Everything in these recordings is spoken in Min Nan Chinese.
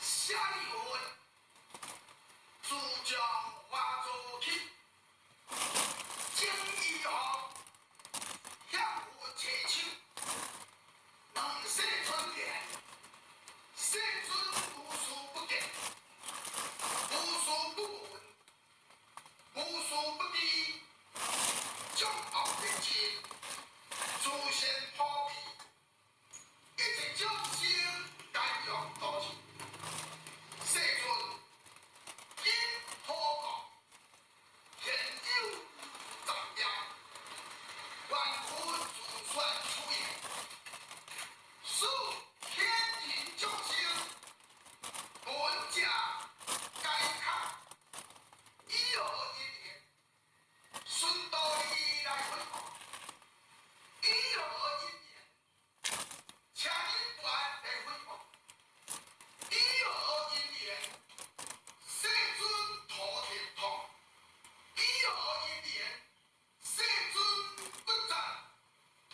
舍利弗，諸眾化作去，正醫學，向佛祈求，問世尊言，世尊無所不見，無所不聞，無所不知，眾惡一切，諸善普被，一切眾生皆欲度盡。世尊，今何國？現有雜業，願聞自說出言，使天人眾生聞者皆可以何因緣，順道理來回報？以何因緣，請你斷來回報？以何因緣，世尊頭天痛？以何因緣，世尊不再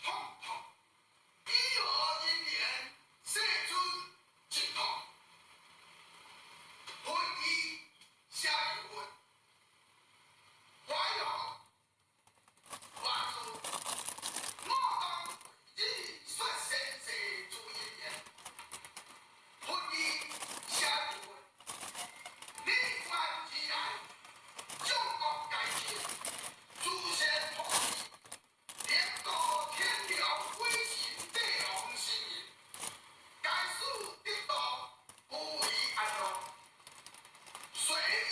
痛痛？以何因緣，世尊寂痛？佛語舍利弗，懷學華祖，我當為你說善逝諸因緣。佛語舍利弗，你觀自然，眾惡皆盡，諸善普被，能度天龍鬼神帝王神人，皆使得道無為安樂。雖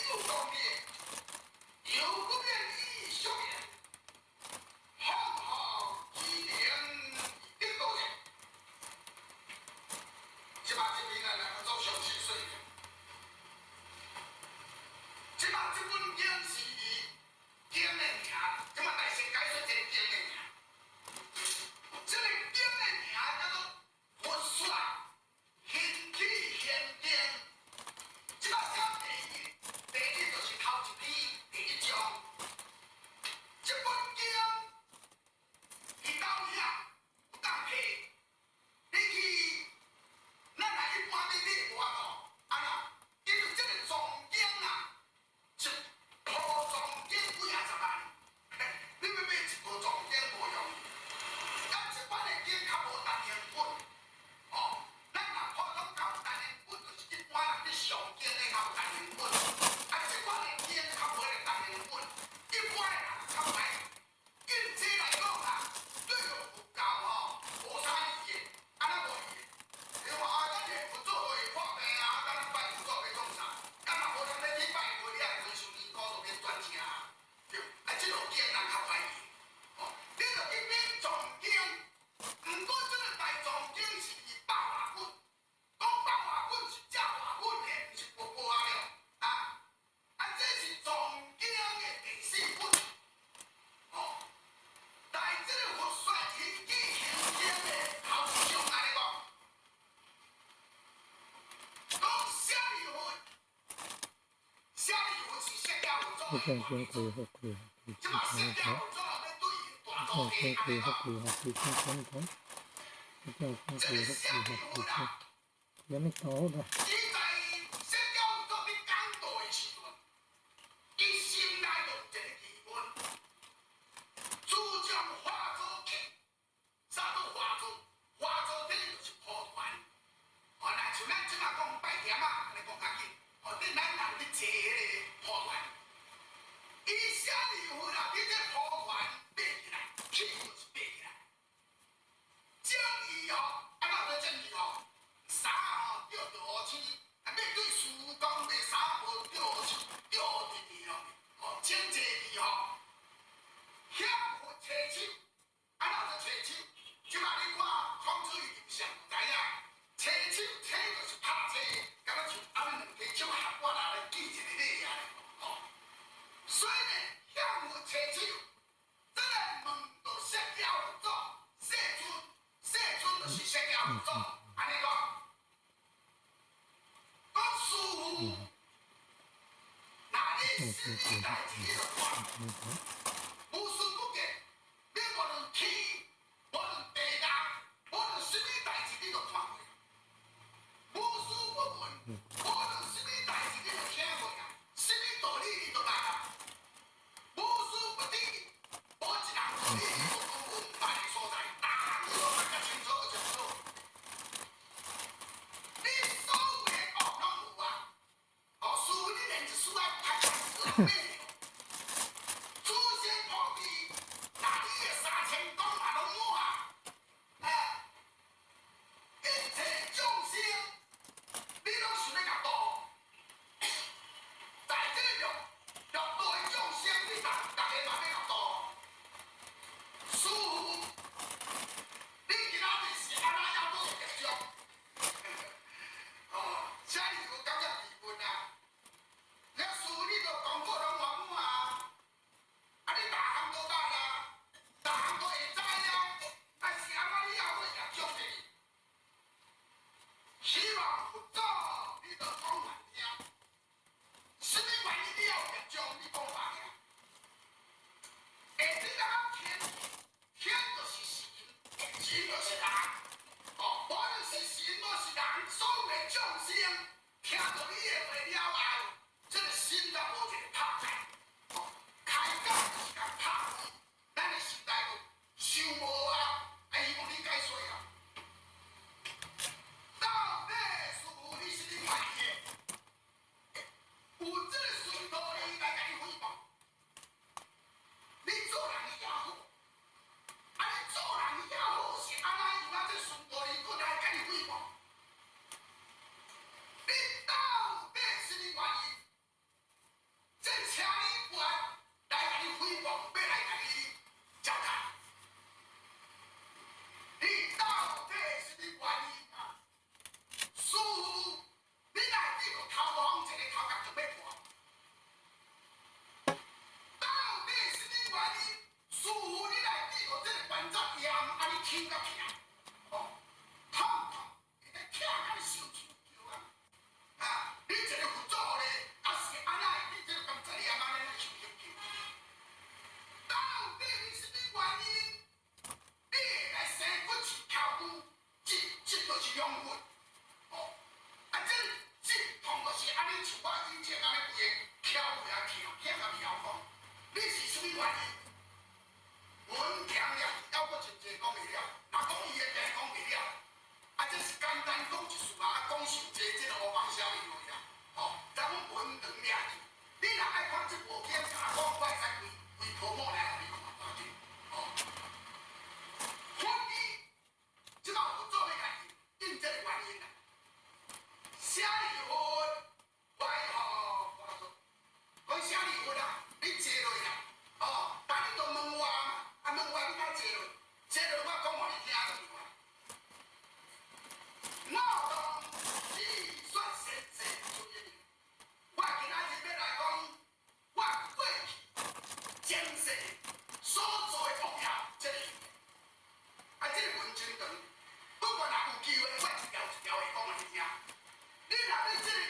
有功德，猶不免以宿緣，放學之能得道者。這擺這邊咱來做詳細說明。這擺這本經是經的名，這擺來先解說這個經的名。這個經的名叫做《佛說興起現經》。這擺寫第一，第一就是頭一篇第一章。這本經，伊到遐有當提，你去，咱若一般咧買無法度，啊啦，因為這個藏經啊，一部藏經幾仔十萬，你欲買一部藏經無容易。啊，這款的經較無單行本，哦，咱若普通較有單行本，就是一般人咧上經的較有單行本。啊，這款的經較無彼個單行本，一般的人較歹。印這來講啊，對佛教吼無啥意見，按怎無意見？你話啊，咱念佛做會破病啊，咱拜佛祖欲創啥？啊，若無人咧去拜佛，你愛開傷年高就免賺錢啊。對，啊，這落經人較懷疑。哦，你著去買藏經，毋過這個大藏經是白話本，講白話本是正話本的，毋是薄薄啊了。啊，啊，這是藏經的第四本。哦，但這個佛說興起現經的頭一章按呢講，講舍利弗，舍利弗是釋迦佛祖佛的像先開福開福這嘛釋迦佛祖欲對伊大佛徒像先弟按呢開福講，開福開天堂，佛像先這個開福舍開利福弗啊，開，阿彌陀佛。伊在釋迦佛祖佇講道的時陣，伊心內就有一個疑問：諸眾化作去，啥做化作？化作體就是蒲團。哦，若像咱這馬講拜店仔，按呢講較緊。哦，恁咱人佇坐彼個蒲團，伊舍利弗啊，佇這蒲團爬起來，起就是爬起來。正義吼，按怎做正義吼？衫吼著著烏青，啊，欲對師公的衫無著烏青，著烏直直咯。哦，整齊去吼，向佛齊手，按怎做齊手？這馬你看，孔子伊就上知影，齊手齊就是拍齊，敢若像按呢兩隻手合我來記一個禮按呢。吼，所以呢，向佛齊手，這個問到釋迦佛祖，世尊，世尊就是釋迦佛祖，按呢講。講師父，若你啥物代誌你著看，無事不見，你無論天，無論地獄，無論啥物代誌你都看過。無事不聞，無做咩？祖先保庇，那你的三千講嘛攏滿啊！一切眾生，你攏想欲共度，在這個六六道的眾生，你逐逐个嘛欲共度。師父，你今仔日是按怎樣做業障？哦，舍利弗感覺疑問啊！你師父你都功過攏圓滿啊！啊，你逐項都捌啊，逐項都會知啊，啊是按怎你猶閣業障呢？希望佛祖，你著講予聽，啥物原因你猶有業障？你講予聽。下底咱天，天就是神，神就是人。哦，無論是神，無是人，所有的眾生聽著你的話了後，這個心就無一個拍開。哦，開講就是共拍開，咱的心內就想無啊，啊，希望你解說啊。到底師父你啥物原因？有這個順道理來共你誹謗。你做人也好，啊，你做人也好是按怎樣啊？這順道理閣來共你誹謗。你到底啥物原因？這車厘佛來共你誹謗，欲來共你糟蹋。你到底啥物原因啊？師父，你若會得著頭毛一个頭殼就欲破。到底啥物原因？師父，你若會得著這個關節炎，啊，你挺甲疼，哦，痛痛，會咧疼甲你受受叫啊！啊，你一个佛祖咧，啊是按怎會得這個關節炎按呢咧受受叫？到底你啥物原因？你會來生骨刺翘骨，這這就是陽佛。哦，啊，這這痛就是按呢，像我以前按呢規个翹落啊疼，疼甲袂曉講。你是啥物原因？文強了，猶閣真濟講袂了，若講伊的病講袂了。啊，這是簡單講一句啊，講傷濟，這個烏幫小伊落啦。哦，咱文長掠去。你若愛看這部片，共我講，我會使規規鋪幕來予你看，無要緊。哦，佛伊這擺佛祖欲共伊應這個原因啦。舍利弗，為何我說？講舍利弗啊，你坐落啦，哦，但你都問我嘛，啊問我你該坐落，坐落我講予你聽就是話。我當自說先世出現，我今仔日欲來講，我過去前世所做的惡業，這個啊，這個文真長，不過若有機會，我一條一條會講予你聽。你若欲這個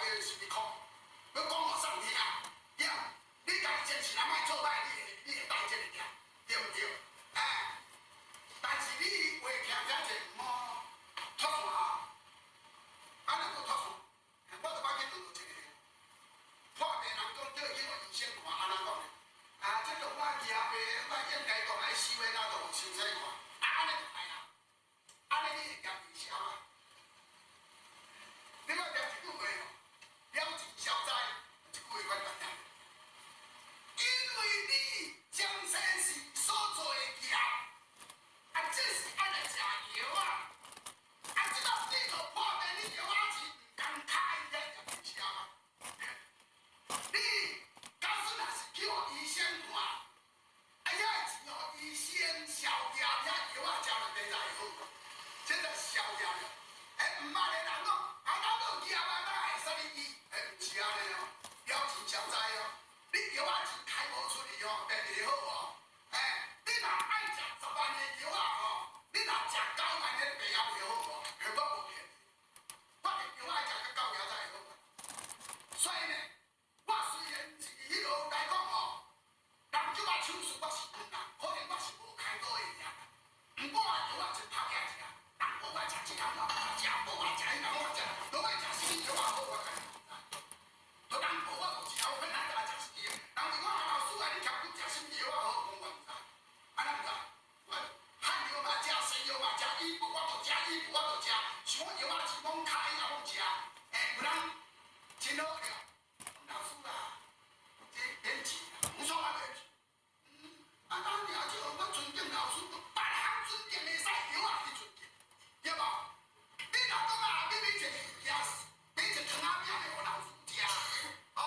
欲是你讲，欲講予送聽，對，你家己前世若莫做歹，你會帶這个業，對毋對？哎，但是你話聽聽者毋好脫線啊，啊若閣脫線，我就捌去拄著一个破病人講叫伊去予醫生看，按怎講呢？啊，這個我驚病，我應該講愛死話，那就予先生看，啊，按呢就歹啊，按呢你會業滯銷啊？你捌聽一句話無？了錢消災，這句話簡單聽。因為你前世是所做的業，啊，這是愛來食藥啊，啊，這個你著破病，你藥仔錢毋共開，遐業滯銷啊。你假使若是去予醫生看，啊，遐的錢予醫生消業，遐藥仔食落地才會好，這就消業了。欸，毋捌的人講，啊，咱都業啊，哪會使你醫？欸，毋是按呢哦，了錢消災哦。你藥仔錢開無出去哦，變袂好哦。欸，你若愛食10萬的藥仔吼，你若食9萬的病也袂好哦，彼我無騙你。我的藥仔食到九額才會好。所以呢，我雖然是彼落來講吼，人叫我手術，我是毋啦，可能我是無開刀的爾。毋過我藥仔真拍起來食，人無愛食這項我毋食，無愛食彼項我食，都愛食啥物藥仔好，我家己毋知。都人無我就食，我本來就愛食啥物，人問我啊老師啊，你欠骨食啥物藥仔好，講我毋知，啊咱毋知，我漢藥嘛食，西藥嘛食，醫藥我都食，醫藥我都食，想講藥仔錢攏開也攏食，欸，有人真好了，老師啊，這免錢啦，無所謂免錢。啊，咱爾這我尊敬老師，別項尊敬會使，藥仔去尊敬，對無？你若講啊，你買一個也買一個糖仔餅欲予老師食，哦，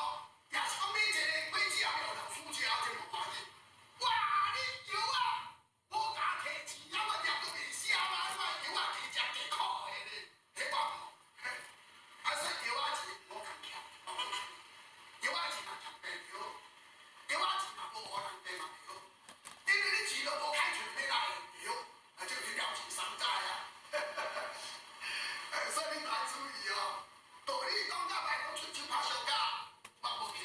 也是講買一個果子也欲予老師食，這無關係。哇，你藥仔無共提錢，啊，我業都袂消啊，我藥仔加食加苦的咧，彼我毋。啊，所以藥仔錢毋好共欠，藥仔錢若欠病袂好，藥仔錢若無予人病嘛袂好，因為你錢都無開出，欲來會好，啊，這個就了錢傷災啊。欸，所以你愛注意哦，道理講甲歹講出手拍相共，我無騙。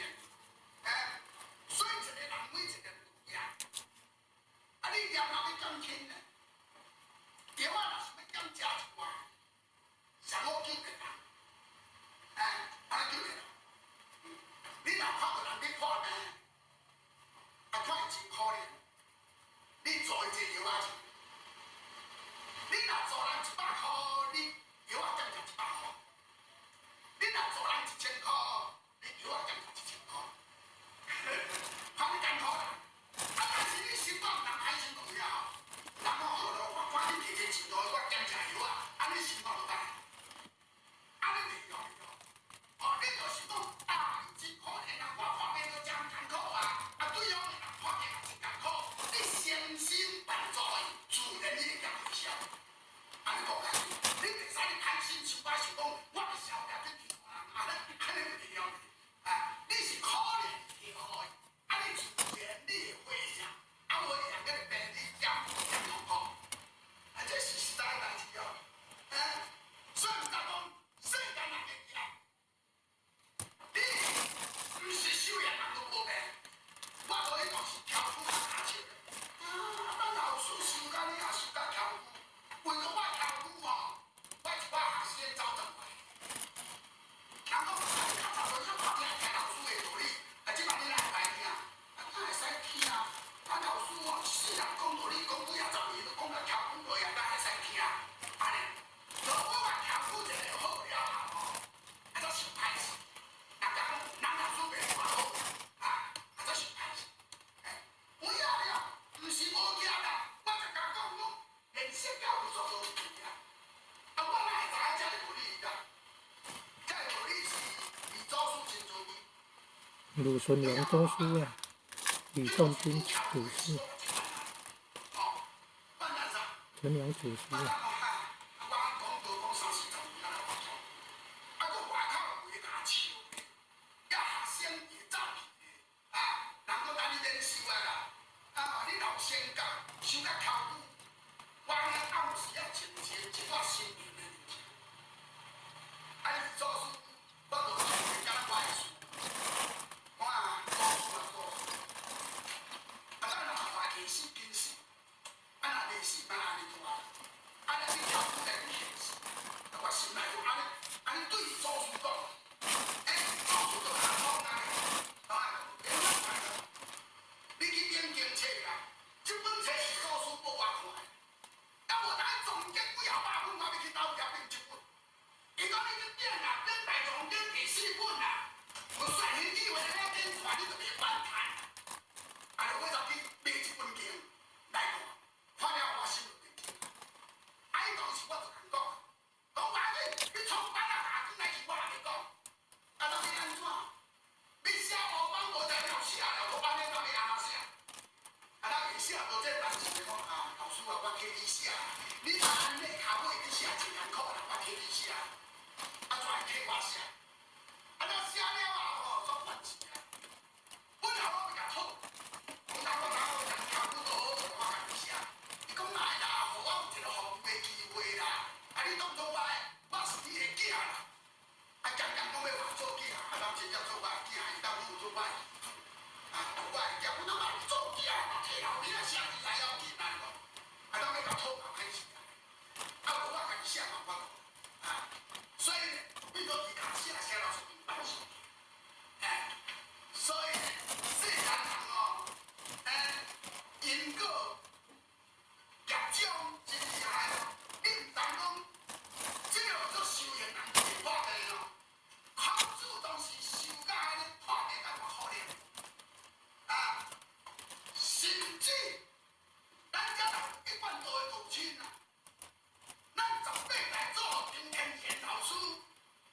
欸，所以一個人每一個人有業，啊，你業若欲減輕呢？藥仔若是欲減食一寡，上好救別人。欸，按呢救別人。你若看著人咧破病，啊，看伊真可憐，你助伊一個藥仔錢。你若助人100箍，你藥仔減食100箍；你若助人1000箍，你藥仔減食1000箍。看你艱苦啦！啊，但是你心肝毋通歹心就了，人講好咯，我趕緊提這錢落，我減食藥仔，按呢心肝就歹，按呢袂用袂用。哦，你就是講啊，伊真可憐啊，我破病都真艱苦啊，啊，對方的人破病也真艱苦，你誠心幫助伊，自然你會減會消。按呢講較你袂使你歹心想我想講，我欲消業去救人，按呢按呢袂曉的。啊，你是可憐去予伊，按呢自然你會回向，啊回向嗰個病你減減痛苦。啊，這是實在的代誌哦。啊，所以毋知講世間人的業，你毋是修業人都無病。我無彼當時翘久較尻笑。啊，咱老師修到你也修甲翹久，為著我翹久吼，我一寡學生走轉來。人講啊，你較早無較拍聽聽老師的道理，啊，這擺你哪會歹聽？啊，哪會使聽？啊，老師哦，一世人講道理講幾仔十年，都講甲翹久落啊，哪會使聽？按呢，落尾嘛翹久一個好了後吼，啊，才想歹勢。啊，講人老師袂看好，啊，啊，才想歹勢。欸，有影了，毋是無業啦，我就共講講，連說教育全都有啊。啊，我哪會知影這个道理啦？這个道理是李祖師真慈悲。魯純陽宗師啊，呂洞賓祖師，純陽祖師啊。我講道講三四十年啊，啊，閣外口有會共笑的，遐學生會走去的，啊，人講等你免修啊啦，啊，你若有先教，修甲翹久，我呢暗時啊清清一寡心靈的物件。啊，李祖師，我就真正做我的囝，伊當有做我的兒子，啊，我的囝，阮攏嘛做囝嘛，替老母仔寫字還要緊啊，啊，當欲共討嘛歹勢啊，啊，無我家己寫嘛有法度，啊，所以呢，變做伊共寫寫到出版社，哎，所以世間人哦，因果業障真厲害哦，你毋知講，這個做修行人會破病哦。孔子當時修甲按呢破病甲偌可憐啊，甚至咱遮人一貫道的道親啊，咱十八代祖張天賢老師，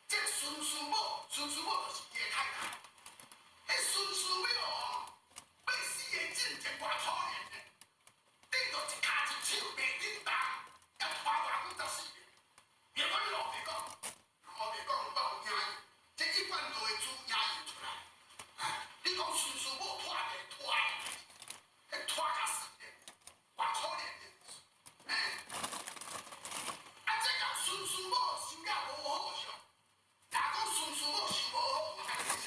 這個孫師母，孫師母就是伊的太太。彼孫師母哦，欲死的進前偌可憐的，頂著一跤一手袂振動，猶拖偌久才死的。別講你老爸講，老爸講我有影伊，這一貫道的主影印出來。啊，你講孫師母拖的拖的，彼拖甲死的，偌可憐的。哎，啊，這共孫師母修了無好相，若講孫師母修無好，我共你說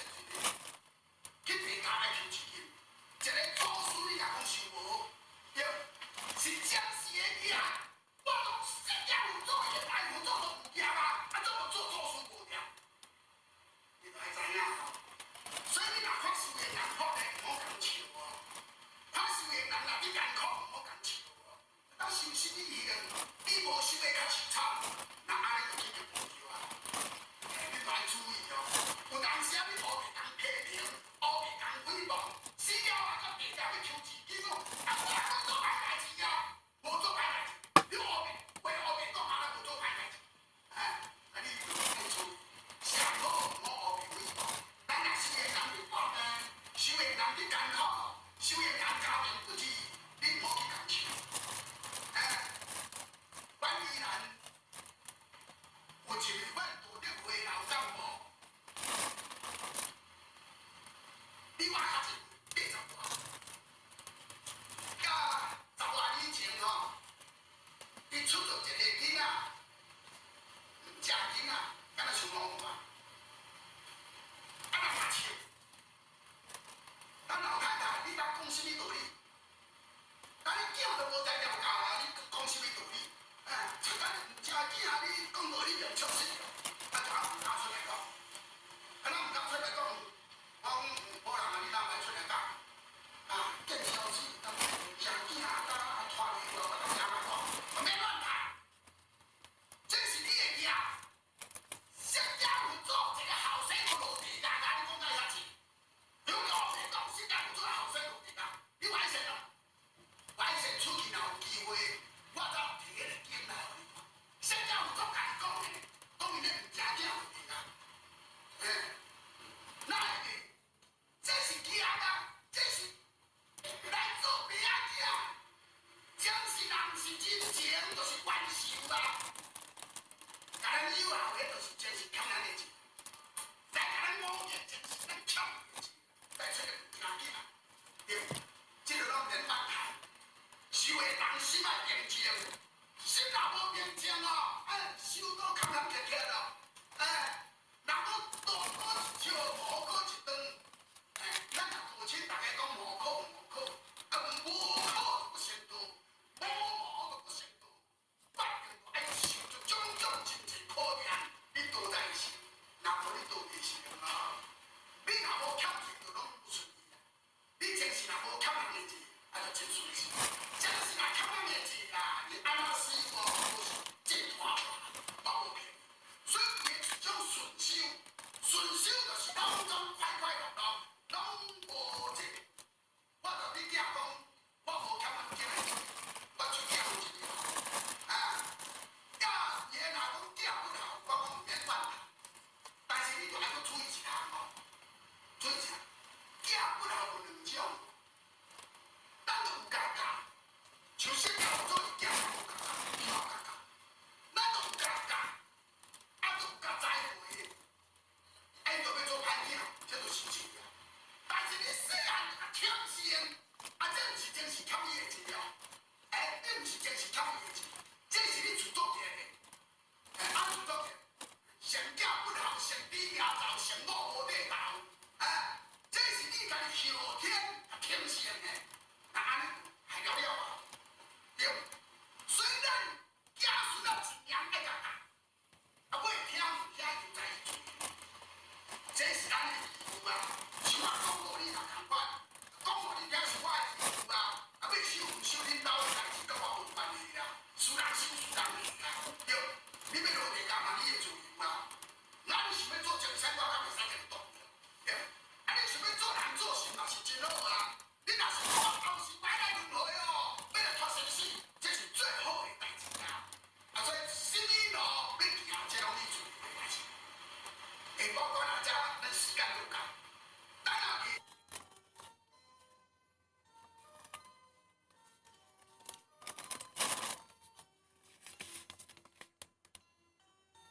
一去地家來求一金，一個祖師你若講修無好，對，是將死的業，我講釋迦佛祖的大佛祖都有業啊，啊怎麼做祖師無業？你都愛知影吼。所以你若看修行人破病，毋好共笑哦。看修行人若佇艱苦，毋好共笑哦。當修什麼行？你無修的較凄慘，那按呢就去就無對啊。你都愛注意哦。有當時啊，你烏白共批評，烏白共誹謗，死了啊，佮地家欲求錢金哦，啊，我還無做歹代誌啊，無做歹代誌，你烏白話烏白講啊，咱無做歹代誌，哎，啊你愛注意，上好毋好烏白誹謗。咱若修行人佇破病，修行人佇艱苦，修行人家庭不濟，你毋好去共笑。哎，阮宜蘭有一位阮道德會老幹部，比我較濟80外，甲10外年前吼，伊出咗一個囡仔，毋食囡仔，敢若像老母啊，啊若嘛笑，咱老太太，你捌講啥物道理？啊，你囝都無才調教啊，你講啥物道理？哎，出咱毋食囝，你講道理就笑死了，啊，就毋敢出來講，啊，咱毋敢出來講，我講某人啊，你哪會出來講？啊，見消息，咱毋食囝，啊，拖袂牢，我當啥嘛講？毋免亂談，這是你的業。釋迦佛祖一個後生都落地獄啊！你講到遐濟，有烏白講釋迦佛祖後生落地獄，你歹勢咯？歹勢出去若有機會，我就提彼個經來予你看。釋迦佛祖家己講的，講伊咧毋食囝落地獄，欸，哪會呢？這是業啊！這是來做爸仔囝，前世人是真情，就是冤仇啊！共咱有效的，就是前世欠咱的錢；來共咱五業，前世咱欠的錢，來出個毋食囝，對，這個攏毋免怨嘆。修的人心愛平靜，心若無平靜哦，哎，修到坎坎坷坷咯，哎，人講道過一笑，魔過一頓，哎，咱若道親，逐家講無可無可，啊，無可就不成道，無魔就不成道，反正愛受著種種真濟苦難，你道才會成，若無你道袂成啊。你若無欠錢，就攏無順利啊。你前世若無欠人的錢，啊，就真順利。前世若欠人的錢啊，你按怎死哦，都是真大大，無便宜。所以伊一種順修，順修就是攏總快快樂樂，攏無這。我著你囝講，我無欠人囝的錢，我出囝有一個啊。囝伊若講囝不好，我講毋免怨嘆。但是你著愛閣注意一項哦，注意一下，囝不好有兩種，咱著有共教，像釋迦佛祖伊囝無共教，伊嘛有共教，咱著有共教，啊，著有共栽培，啊，伊著欲做歹囝，這就是真啊。但是你細漢就共欠先，啊，這毋是前世欠伊的錢哦，欸，這毋是前世欠伊的錢，這是你自作孽的，欸，啊，自作孽，先囝不好，先豬牙走，先啊。